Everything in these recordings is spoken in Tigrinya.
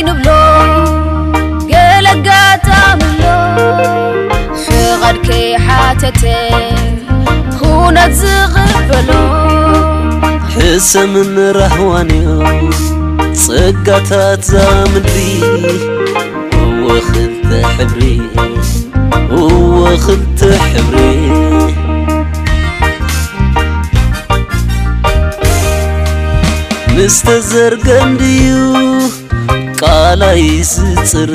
ንብሎ ገለ ኣጋጣሚ ኣሎ፣ ፍቓድ ከይሓተተ ኩነት ዝቕበሎ። ሕሰምን ራህዋን እዩ ጸጋታት እዛ ምድሪ። እወ ክልተ ሕብሪ፣ እወ ክልተ ሕብሪ። ምስ ተዘርገ እንድዩ ቃላይ ዝጽሪ።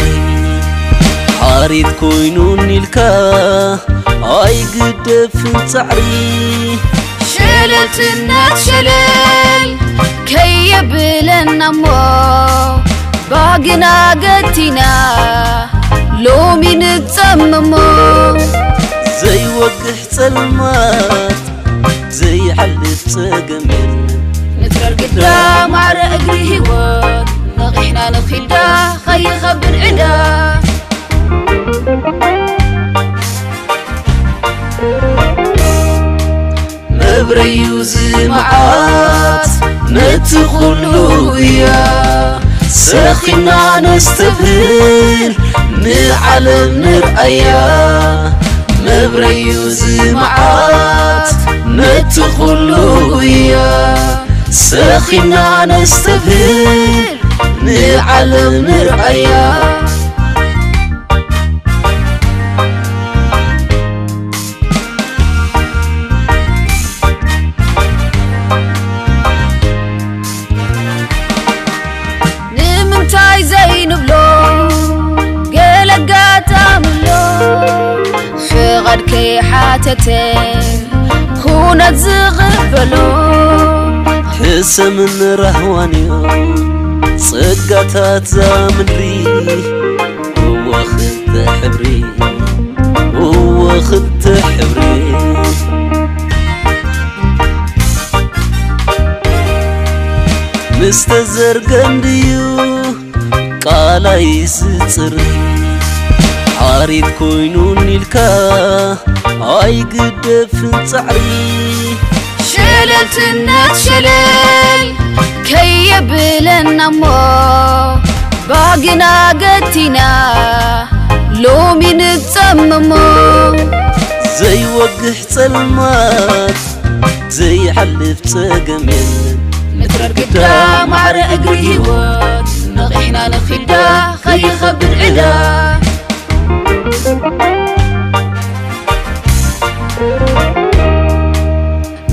ሓሪት ኮይኑን ኢልካ ኣይግደፍን ጻዕሪ። ሸለልትነት ሸለል ከየብለና እሞ፣ ባግና ገቲና ሎሚ ንጸምሞ። ዘይወግሕ ጸልማት ዘይሓልፍ ጸገም የለን። ንትረር ግዳ ማዕረ እግሪ ህይወት፣ ነቒሕና ንኺዳ ኸይኸብድ ዕዳ። መብረዩ ዝመዓት ነቲ ኩሉ እያ፣ ሰኺና ነስተብህል ንዓለም ንርኣያ። መብረዩ ዝመዓት ነቲ ኩሉ እያ፣ ሰኺና ነስተብህል ንዓለም ንርኣያ። ንምንታይ ዘይንብሎ ገለ ኣጋጣሚ ኣሎ፣ ፍቓድ ከይሓተተ ኩነት ዝቕበሎ። ሕሰምን ራህዋን እዮም ጸጋታት እዛ ምድሪ። እወ ክልተ ሕብሪ፣ እወ ክልተ ሕብሪ። ምስ ተዘርገ እንድዩ ቃላይ ዝጽሪ። ሓሪት ኮይኑን ኢልካ ኣይግደፍን ጻዕሪ። ሸለልትነት ሸለል ከየብለና እሞ፣ ባግና ገቲና ሎሚ ንጸምሞ። ዘይወግሕ ጸልማት ዘይሓልፍ ጸገም የለን። ንትረር ግዳ ማዕረ እግሪ ህይወት፣ ነቒሕና ንኺዳ ኸይኸብድ ዕዳ።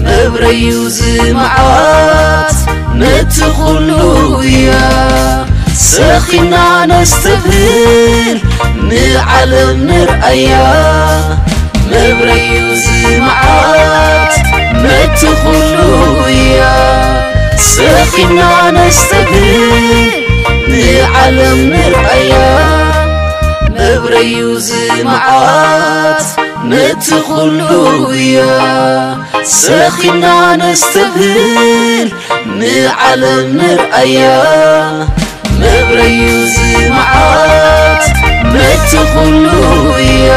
መብረዩ ዝመዓት ነቲ ኩሉ እያ፣ ሰኺና ነስተብህል ንዓለም ንርኣያ። መብረዩ ዝመዓት ነቲ ኩሉ እያ፣ ሰኺና ነስተብህል ንዓለም ንርኣያ። መብረዩ ዝመዓት ነቲ ኩሉ እያ፣ ሰኺና ነስተብህል ንዓለም ንርኣያ። መብረዩ ዝመዓት ነቲ ኩሉ እያ፣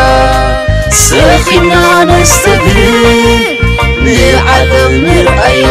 ሰኺና ነስተብህል ንዓለም ንርኣያ።